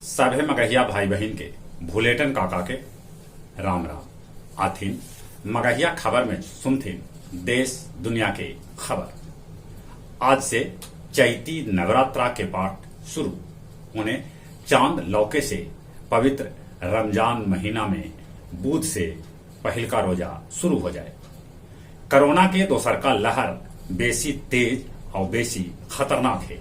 सभे मगहिया भाई बहिन के भुलेटन काका के राम राम। आथिन मगहिया खबर में सुनथिन देश दुनिया के खबर। आज से चैती नवरात्रा के पाठ शुरू। उन्हें चांद लौके से पवित्र रमजान महीना में बुध से पहिलका रोजा शुरू हो जाए। कोरोना के दोसरका लहर बेसी तेज और बेसी खतरनाक है।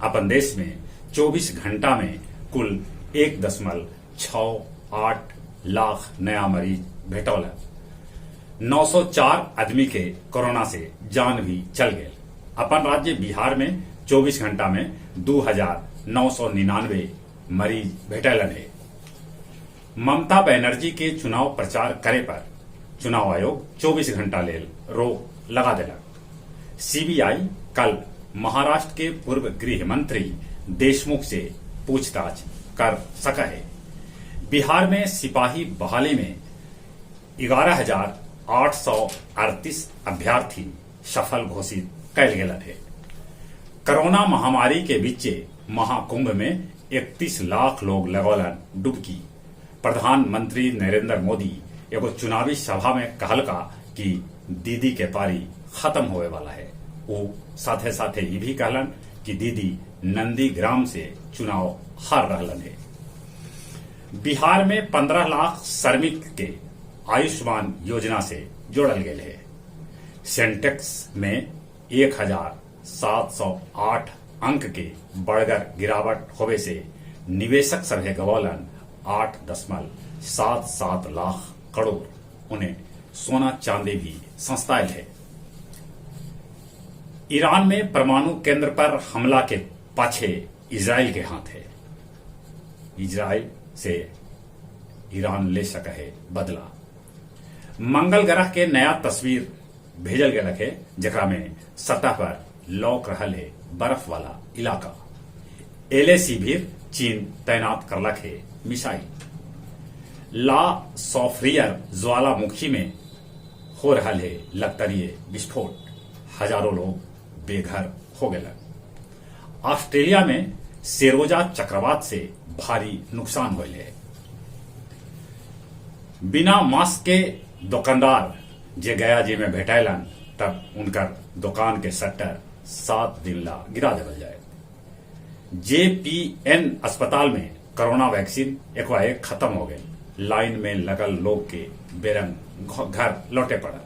अपन देश में 24 घंटा में कुल 1.68 लाख नया मरीज भेटौलन। 904 आदमी के कोरोना से जान भी चल गए। अपन राज्य बिहार में 24 घंटा में 2999 मरीज भेटैलन है। ममता बनर्जी के चुनाव प्रचार करे पर चुनाव आयोग 24 घंटा लेल रोक लगा देलक। सीबीआई कल महाराष्ट्र के पूर्व गृह मंत्री देशमुख से पूछताछ कर सका है। बिहार में सिपाही बहाली में 11,838 अभ्यर्थी सफल घोषित कैल गेलन है। कोरोना महामारी के बीचे महाकुंभ में 31 लाख लोग लगौलन डुबकी। प्रधानमंत्री नरेंद्र मोदी एगो चुनावी सभा में कहलका कि दीदी के पारी खत्म होवे वाला है। वो साथे साथे ये भी कहलन कि दीदी नंदीग्राम से चुनाव हार रहलन है। बिहार में 15 लाख श्रमिक के आयुष्मान योजना से जोड़ल गेल है। सेंटेक्स में 1708 अंक के बड़गर गिरावट होवे से निवेशक सभे गवौलन 8.77 लाख करोड़। उन्हें सोना चांदी भी सस्तायल है। ईरान में परमाणु केंद्र पर हमला के पाछे इजराइल के हाथ है। इजराइल से ईरान ले सके है बदला। मंगल ग्रह के नया तस्वीर भेजल गेलक है, जेकरा में सतह पर लौक रहल है बर्फ वाला इलाका। एलएसी भी चीन तैनात करलक है मिसाइल। ला सॉफ्रियर ज्वालामुखी में हो रहा है लगतरिये विस्फोट। हजारों लोग बेघर हो गए। ऑस्ट्रेलिया में सेरोजा चक्रवात से भारी नुकसान होल है। बिना मास्क के दुकानदार जे गया जी में भेटैलन तब उनकर दुकान के शटर 7 दिन ला गिरा देवल जाए। जेपीएन अस्पताल में कोरोना वैक्सीन एकाएक खत्म हो गई। लाइन में लगल लोग के बेरंग घर लौटे पड़ल।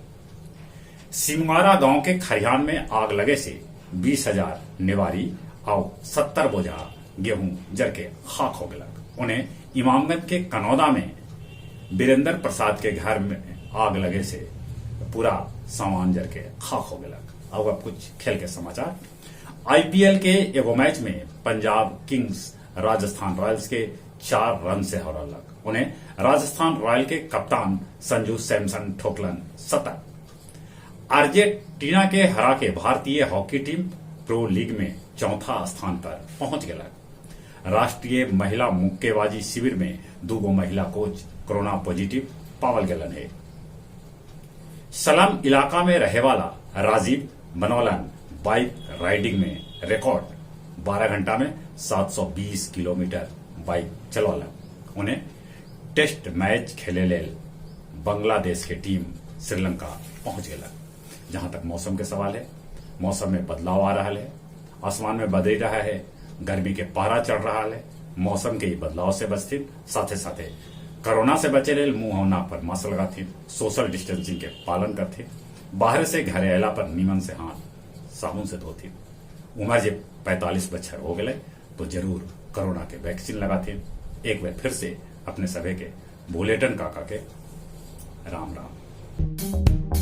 सिमवारा गांव के खरिहान में आग लगे से 20,000 नेवारी और 70 बोझा गेहूं जर के खाक हो गलक। उन्हें इमामगंज के कनौदा में वीरेंद्र प्रसाद के घर में आग लगे से पूरा सामान जर के खाक हो गलक। अब कुछ खेल के समाचार। आईपीएल के एगो मैच में पंजाब किंग्स राजस्थान रॉयल्स के 4 रन से हरौलक। उन्हें राजस्थान रॉयल के कप्तान संजू सैमसन ठोकलन शतक। अर्जेंटीना के हरा के भारतीय हॉकी टीम प्रो लीग में चौथा स्थान पर पहुंच गलक। राष्ट्रीय महिला मुक्केबाजी शिविर में 2 महिला कोच कोरोना पॉजिटिव पावल गलन है। सलम इलाका में रहे वाला राजीव बनौलन बाइक राइडिंग में रिकॉर्ड 12 घंटा में 720 किलोमीटर बाइक चलौलन। उन्हें टेस्ट मैच खेले लेल बांग्लादेश के टीम श्रीलंका पहुंच गया। जहां तक मौसम के सवाल है, मौसम में बदलाव आ रहा है। आसमान में बदल रहा है, गर्मी के पारा चढ़ रहा है। मौसम के बदलाव से बचथिन, साथे साथे कोरोना से बचे लेल मुंह और नाक पर मास्क लगाथिन, सोशल डिस्टेंसिंग के पालन करथिन, बाहर से घरे अला पर नीमन से हाथ साबुन से धोथिन। उम्र जे 45 बछर हो गए तो जरूर कोरोना के वैक्सीन लगाथिन। एक बार फिर से अपने सभी के भुलेटन काका के राम राम।